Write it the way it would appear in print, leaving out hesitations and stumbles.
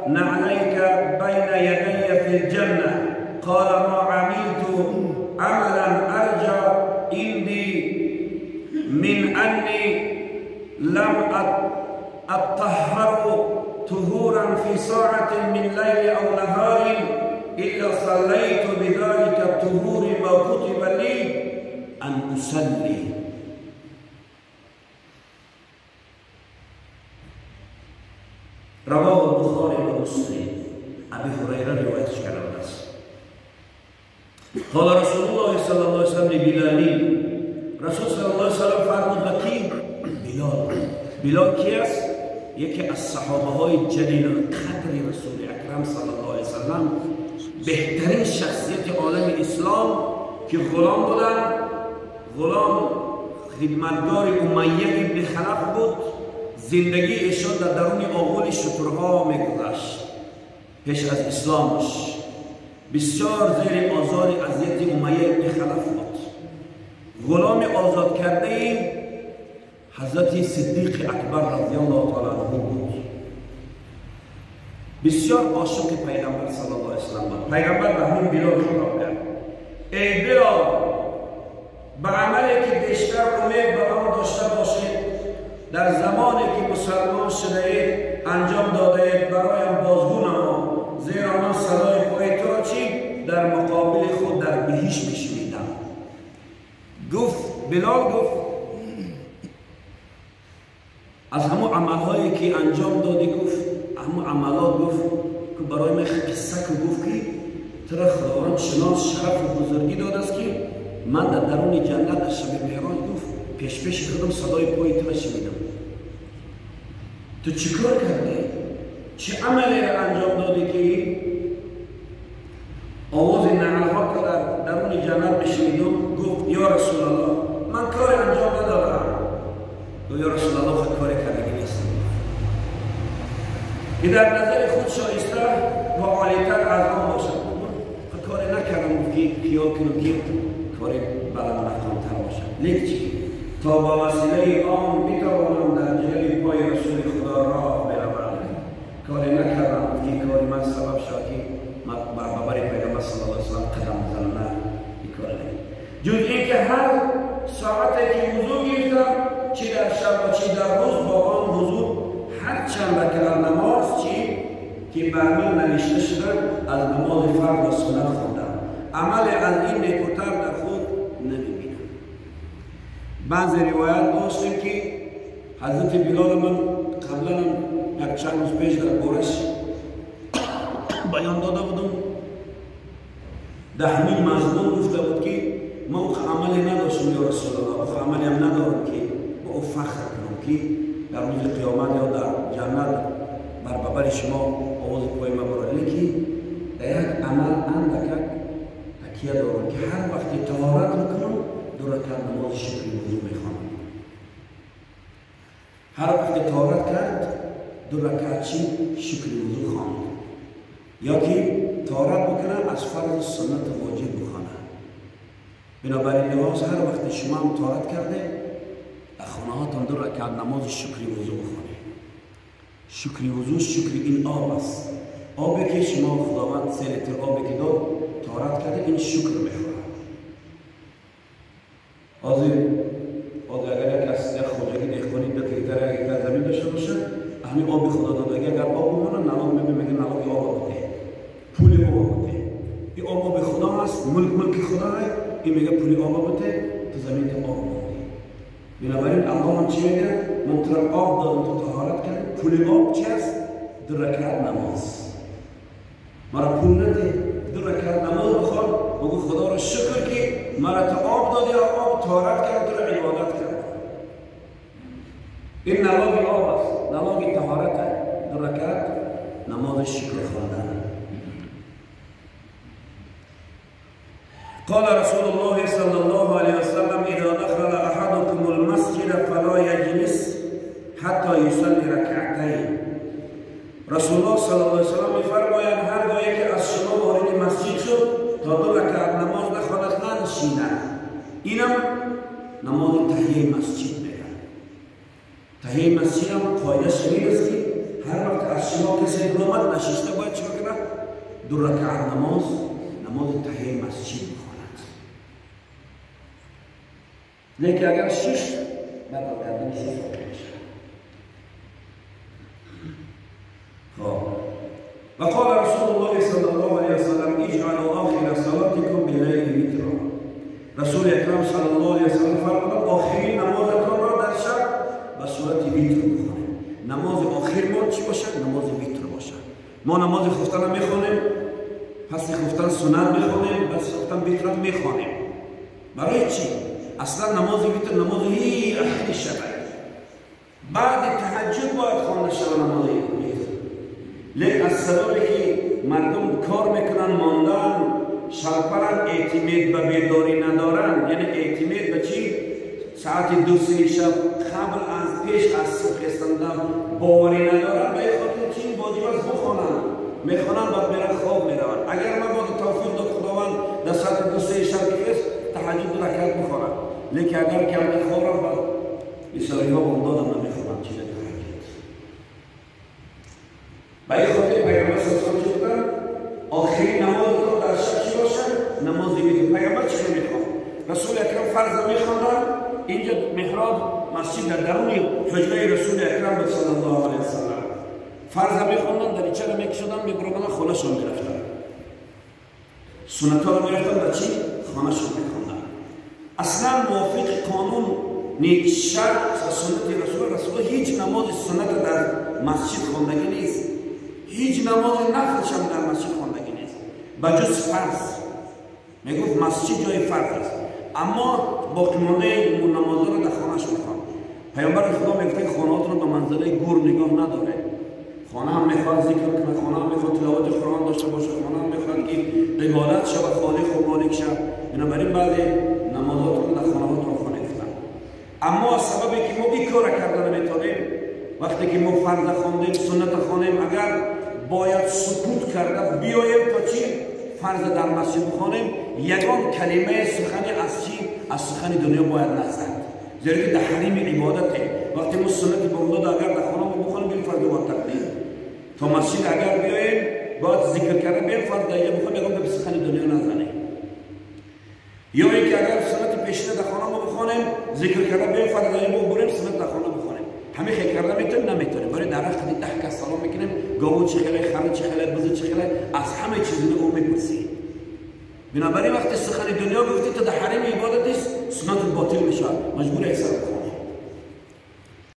نعليك بين يدي في الجنة. قال ما عملت عملا أرجى عندي من أني لم أطهر طهورا في ساعة من ليل أو نهار إلا صليت بذلك الطهور ما كتب لي أن أصلي. رواه البخاري ومسلم. أبي هريرة رواية كلام. قال رسول الله صلى الله عليه وسلم لبلال، رسول صلى الله عليه وسلم فرمود به کی؟ بلال. بلال کی است؟ یکی از صحابه های جلیل القدر رسول اکرم صلی الله علیه وسلم، بهترین شخصیت عالم اسلام که غلام بودن، غلام خدمتگار امیه ابن خلف بود. زندگی ایشان در درون آغل شترها میگذشت پیش از اسلامش. بسیار زیر آزار اذیت امیه ابن خلف بود. غلام آزاد کرده حضرت صدیق اکبر رضی الله تعالی عنه بود. بسیار عاشق پیغمبر صلی الله علیه وسلم بود. پیغمبر به همون بلال خطاب کرد: ای بلال، به عملی که بیشتر امید به آن داشته باشید در زمانی که مسلمان شده اید انجام داده اید برایم بازگو نما، زیرا من صدای پای تو را چی در مقابل خود در بهشت میشنیدم. گفت بلال، گفت از همون عملهایی که انجام دادی، گفت همون عملات، گفت که برای من قصه که گفت که تو را خداوند چنان شرف و بزرگی داده است که من در درون جنت در شب معراج، گفت پیش پیش خودم صدای پای تو را شنیدم. تو چیکار کردی؟ چه عملی را انجام دادی که آواز نعلها که در درون جنت بشنیدم؟ گفت یا رسول الله، من کار انجام ندادم. گفت یا رسول الله، خود کاری کردگی نیستم که در نظر خود شایسته و عالی‌تر از آن باشد. خود کاری نکردم، گفت که خیال کنم که کاری بلند مقامتر باشد، لیک چی؟ تا با وسیله آن بتوانم در جلوی پای رسول خدا راه بروم. کاری نکردم که کاری من سبب شد که من بر بابر پیغمبر صلی الله علیه وسلم قدم بزنم، نه، این کار نکردم. جز اینکه هر ساعتی که وضو گرفتم، چی در شب و چی در روز، با آن وضو هر چند رکعت نماز چی که بر من نوشته شده از نماز فرض و سنت خواندم. عمل از این نیکوتر در خود نمیبینم. بعضی روایت داشتیم که حضرت بلال، من قبلا یک چند روز پیش در بارش بیان داده بودم، در همین مضمون گفته بود که من او عملی نداشتم یا رسول الله، او عملی هم ندارم که با او فخر کنم که در روز قیامت یا در جنت بر ببر شما آواز پای من برد، لیکن در یک عمل اندک تکیه دارم که هر وقتی طهارت میکنم دو رکعت نماز شکر وضو میخوانم. هر وقت طهارت کرد دو رکعت چی شکر وضو خواند، یا که طهارت بکنه از فرض سنت واجب بخوانه. بنابراین لحاظ هر وقت شما هم طهارت کرده در خانه هاتان دو رکعت نماز شکر وضو بخوانه. شکر وضو شکر این آب است، آبی که شما خداوند 3 لیتر آبی که داد طهارت کرده، این شکر میخواد. اگر یک از یک خواجگی دهقانی 2 هکتار 1 هکتار زمین داشته باشه، همین آب خدا داده، اگر آب بمونه نلاگ میگه، میگه نلاگ آب بده، پول آب بده. این آب آب خدا است، ملک ملک خدا است، این میگه پول آب بده تو زمین تو آب بده. بنابراین الله هم چی میگه؟ من تو را آب دادم تو طهارت کردی، پول آب چی است؟ 2 رکعت نماز. مرا پول نده، 2 رکعت نماز بخوان، بگو خدا را شکر که مرا تو آب دادی، آب طهارت کرد، تو را عبادت کرد. این نلاگ آب است، نلاگ طهارت است. 2 رکعت نماز شکر خواندن. قال رسول الله صلى الله عليه وسلم إذا دخل أحدكم المسجد فلا يجلس حتى يصلي ركعتين. رسول الله صلی الله علیه وسلم می‌فرمایند هرگاه یکی از شما وارد مسجد شد تا 2 رکعت نماز نخواند ننشیند. اینم نماز تحیه مسجد میگن. تحیه مسجد هم قاعده شدید است که هر وقت از شما کسی برآمد نشسته باید چیکار کند؟ 2 رکعت نماز تحیه مسجد بخواند. لیکن اگر 6 بعد کردن 6 میشه. خب وقال رسول الله صلى الله عليه وسلم اجعلوا آخر صلاتكم بالليل وترا. رسول اکرم صلی الله علیه وسلم فرمودند آخرین نمازتان را در شب به صورت ویتر بخوانید. نماز آخر ما چی باشد؟ نماز ویتر باشد. ما نماز خفتن هم میخوانیم، پس خفتن سنت میخوانیم، پس خفتن ویتر هم میخوانیم. برای چی؟ اصلا نماز ویتر نماز آخر شب، بعد تهجد باید خوانده شود نماز ویتر. لیکن از سببی که مردم کار میکنن، ماندن، شلپرن، اعتماد به بیداری ندارن، یعنی اعتماد به چی؟ ساعت 2-3 شب قبل از پیش از صبح خستندن باوری ندارن، به خاطر چی واجب است بخوانن، میخوانن بعد میرن خواب میروند. اگر من باید توفیق داد خداوند در ساعت 2-3 شب که تهجد 2 رکعت بخوانم، لیکن اگر که خواب رفت بعد بسیاری ها بامداد هم نمیخوانند چیز تهجد. به این خاطر پیامبر صلی الله علیه و آله آخرین نمازتان در شب چی باشد؟ نماز ویتر. پیامبر چی میخواند؟ رسول اکرم فرض میخواندن، اینجا محراب مسجد در درون حجره رسول اکرم صلی الله علیه و سلم فرض میخواندن، دریچه را میکشدن، میبرمدن خانهشان میرفتن، سنت ها را میرفتن در چی؟ خانهشان میخواندن. اصلا موافق قانون شرط و سنت رسول هیچ نماز سنت در مسجد خواندگی نیست، هیچ نماز نفلش هم در مسجد خواندگی نیست بجز فرض. میگفت مسجد جای فرض است، اما باقی مانده نمازها را در خانهش میخوان. پیامبر خدا میگفت که خانهات را به منظره گور نگاه نداره. خانه هم میخواد ذکر کنه، خانه هم میخواد تلاوت قرآن داشته باشه، خانه هم میخواد که عبادت شود، خالق و مالک شود. بنابراین بعد نمازات را در خانهاتون خانه گفتن. اما سببی که ما این کار کرده نمیتونیم، وقتی که ما فرض خواندیم، سنت خواندیم، اگر باید سکوت کرده بیاییم تا چی؟ فرض در مسجد بخوانیم، یگان کلمه سخن از چی؟ از سخن دنیا باید نزد، زیرا که در حریم عبادته. وقتی ما سنت بامداد اگر در خانه ما بخوانیم، این فرض باید تقدیم تا مسجد اگر بیاییم باید ذکر کرده بیاییم، فرض در اینجا بخوانیم، یگان به سخن دنیا نزنیم. یا اینکه اگر سنت پیشینه در خانه ما بخوانیم، ذکر کرده بیاییم، فرض در اینجا بریم سنت در خانه بخوانیم. همه خیلی کرده میتونیم نمیتونیم. برای درخت 10 کس سلام میکنیم، گاو چه خیلی، خر چه خیلی، بز چه خیلی، از همه چیز او میپرسی. بنابراین وقتی سخن دنیا گفتی تا در حریم عبادت است، سنت باطل میشه، مجبور اکثر بخوانی.